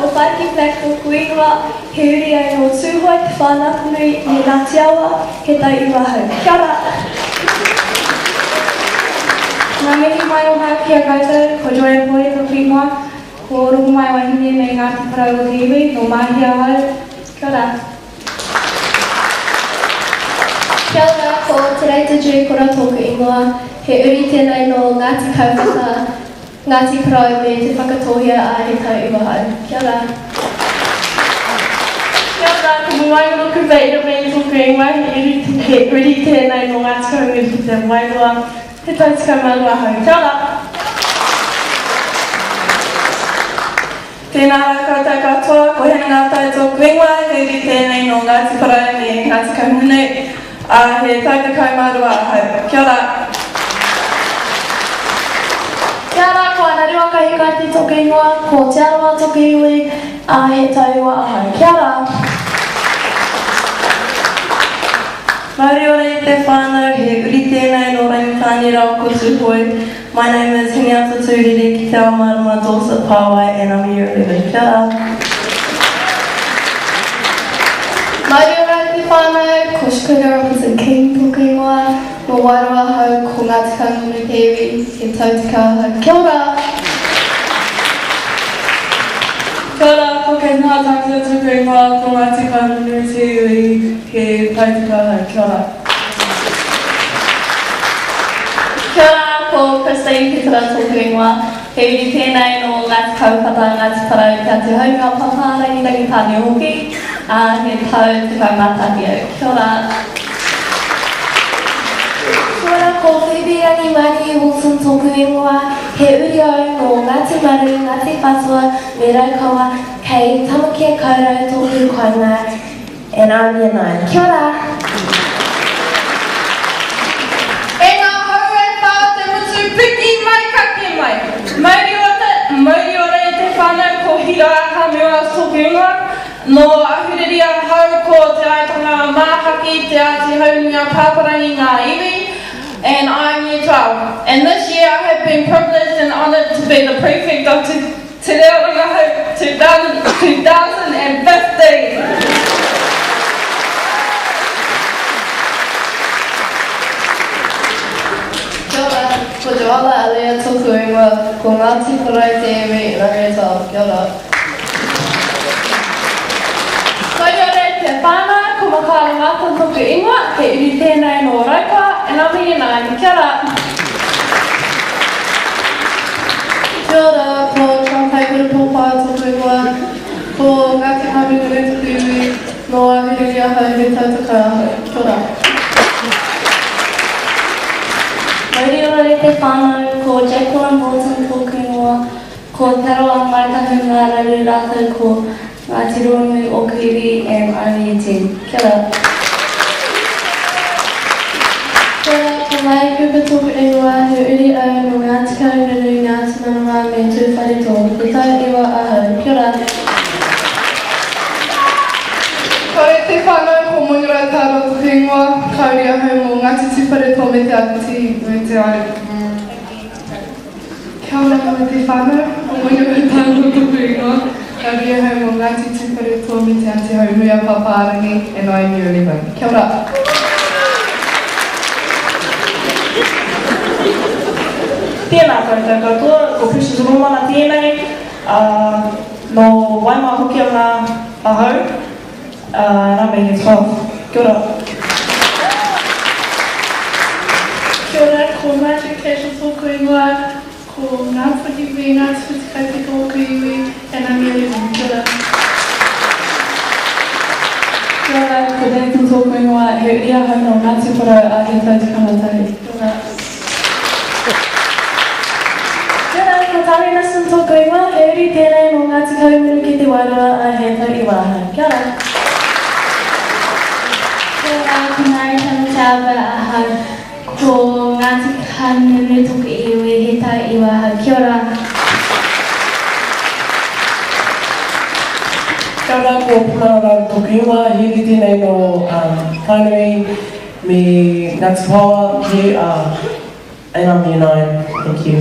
ko Whaiki Black tōku ingoa, he uri au nō Tūhoe, Te Whānau-a-Apanui me Ngāti Awa, he tau iwa ahau. Kia ora! Ngā mihi maioha ki a koutou, ko Joanne Pohe tōku ingoa, ko Rongomaiwahine me Ngāti Porou o te iwi, nō Māhia ahau. Kia ora! Kia ora, ko Te Reita Juikora tōku ingoa, he uri tēnei nō Ngāti Kauwhata, Ngāti Porou me Te Whakatōhea a He Tau Iwahau. Kia ora. Kia ora, ko Moaingoro Kupe Iramei tōku ingoa, he uri, he uri tēnei nō Ngāti Kahungunu ki Te Wairoa, he tau 12 ahau. Kia ora. Tēnā rā koutou katoa, ko Hena Ngātai tōku ingoa, he uri tēnei nō Ngāti Porou me Ngāti Kahungunu, ā, he tau 12 ahau. Kia ora! Kia ora, ko Anarua Kahikaiti tōku ingoa, ko Te Arawa tōku iwi, ā, he tauiwa ahau. Kia ora! Mauri ora e te whānau, he uri tēnei nō Rangitāne rāua ko Tūhoe. My name is Hineata Tūrere ki Te Ao Mārama Dorset Pāwai and I'm year 11. Kia ora. Mauri ora e te whānau, ko Shakuna Robinson King tōku ingoa, nō Wairoa ahau, ko Ngāti Kahungunu te iwi, he tau tekau ahau. Kia ora! Kia ora, ko Kate Mahatākia tōku ingoa, ko Ngāti Kahungunu te iwi, he tau tekau ahau. Kia ora. Kia ora, ko Christine Petera tōku ingoa. He uri tēnei nō Ngāti Kauwhata, Ngāti Porou, Te Āti Haunga, Pāpārangi, Rangitāne hoki, ā, he tau 11 au. Kia ora. Kia ora, ko Phoebe Rangimarie Wilson tōku ingoa. He uri au nō Ngāti Maru, Ngāti Whātua me Raukawa, kei Tamaki-a-Kaurau tōku kāinga. And I'm year 9. Kia ora! E ngā hau e whā o te motu, piki mai kake mai! Mauri ora, mauri ora e te whānau, ko Hira Hamua tōku ingoa. Nō Ahuriri ahau, ko Te Aitanga a Māhaki, Te Āti Haunui-a Pāpārangi ngā iwi, and I'm year 12. And this year I have been privileged and honoured to be the prefect of Te Te Reo Rangahau 2015. Kia ora, ko Joala Alea toku ingoa, ko Ngāti Porou te iwi, Rangitāo, kia ora. Mauri ora e te whānau, ko Makaira Martin toku ingoa, he uri tēnei nō Raukawa, and I'm a year 9, kia ora. Kia ora, ko John Taipera Pōpae tōku ingoa, ko Ngāti Kahungunu taku iwi, nō Ahuriri ahau, he tau tekau ahau. Kia ora. Mauri ora e te whānau, ko Jacqueline Broughton tōku ingoa, ko Te Arawa Ngāi Tahu Ngā Raru rātou ko Ngāti Ruanui ōku iwi and I'm year 10. Kia ora. Kia ora, ko Maia Cooper tōku ingoa, he uri au nō Ngāti Kahungunu, Ngāti Manawa me Tūwharetoa, he tau iwa ahau. Kia ora. Kia ora e te whānau, ko Moengarau Tāroa toku ingoa, ka uri ahau mō Ngāti Tūwharetoa me Te Āpiti me Te Kia ora e te whānau, ko Moengarau Tāroa toku ingoa, ka uri ahau mō Ngāti Tūwharetoa me Te Āti Haunui-a-Pāpārangi and I am year 11. Kia ora. Tēnā koutou katoa, ko Precious Romana tēnei, ā, nō Waimā Hokianga ahau, ā, and I'm a year 12. Kia ora. Kia ora, ko Marjorie Cashel tōku ingoa, ko Ngāpuhi me Ngāti Whitikaitika ōku iwi, and I'm year 11. Kia ora. Kia ora, ko Nathan tōku ingoa, he uri ahau nō Ngāti Porou, ā, he tau 11. Kia ora. Kia ora, ko Tari Nassim tōku ingoa, he uri tēnei nō Ngāti Kahungunu ki Te Wairoa, ā, he tau iwa ahau. Kia ora. Kia ora, ko Mary Tamateawa ahau, ko Ngāti Kahungunu tōku iwi, he tau iwa ahau. Kia ora. Kia ora, ko Pumara Rau tōku ingoa, he uri tēnei nō Tainui me Ngāti Paoa, he, and I'm year 9, thank you.